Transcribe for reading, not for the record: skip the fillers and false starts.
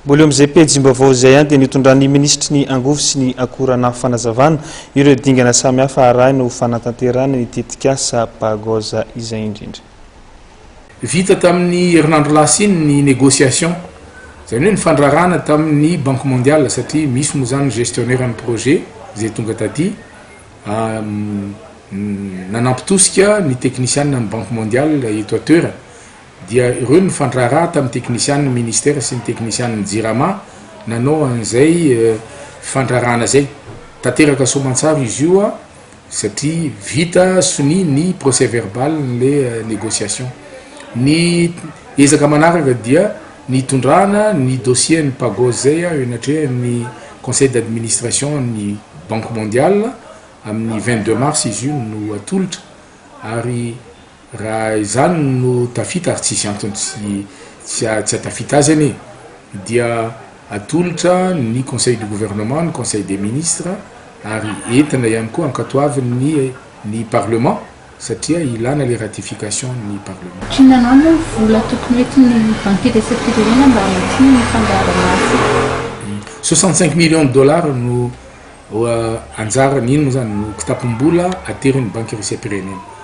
Mbola eo amin'izay pejim-baovao izay ihany dia nitondran'ny minisitry ny angovo sy ny akoranafo fanazavana ireo dingana samihafa arahina ho fanatanterahana ny tetikasa Pagoz izay indrindra. Vita tamin'ny herinandro lasa iny ny négociation, izany hoe ny fandraharahana tamin'ny Banque Mondiale satria misy moa izany ny gestionnaire ny projet izay tonga taty nanampy tosika ny teknisianina ny Banque Mondiale eto an-toerana dia ireo no nifandraharaha tamin'ny teknisianin'ny ministère sy ny teknisianin'ny Jirama nanao an'izay fandraharahana izay. Tanteraka soamantsara izy io satria vita sonia ny procès verbal n'le négociation. Ny ezaka manaraka dia ny hitondrana ny dossier ny Pagos izay eo anatrehan'ny conseil d'administration ny Banque mondiale amin'ny 22 mars izy io no atolotra ary Raha izany no tafita ary tsisy antony tsy tsy hatafita azy anie dia atolotra ny conseil du gouvernement, ny conseil des ministres ary entina ihany koa ankatoavin'ny ny parlement satria ilana le ratification ny parlement. Trinanao moa ny vola tokony hoentin'ny banky iraisam-pirenena mba hamatsiana ny fandaharanasa? 65 millions de dollars no anjarany, iny moa zany no kitapom-bola aterin'ny banky iraisam-pirenena.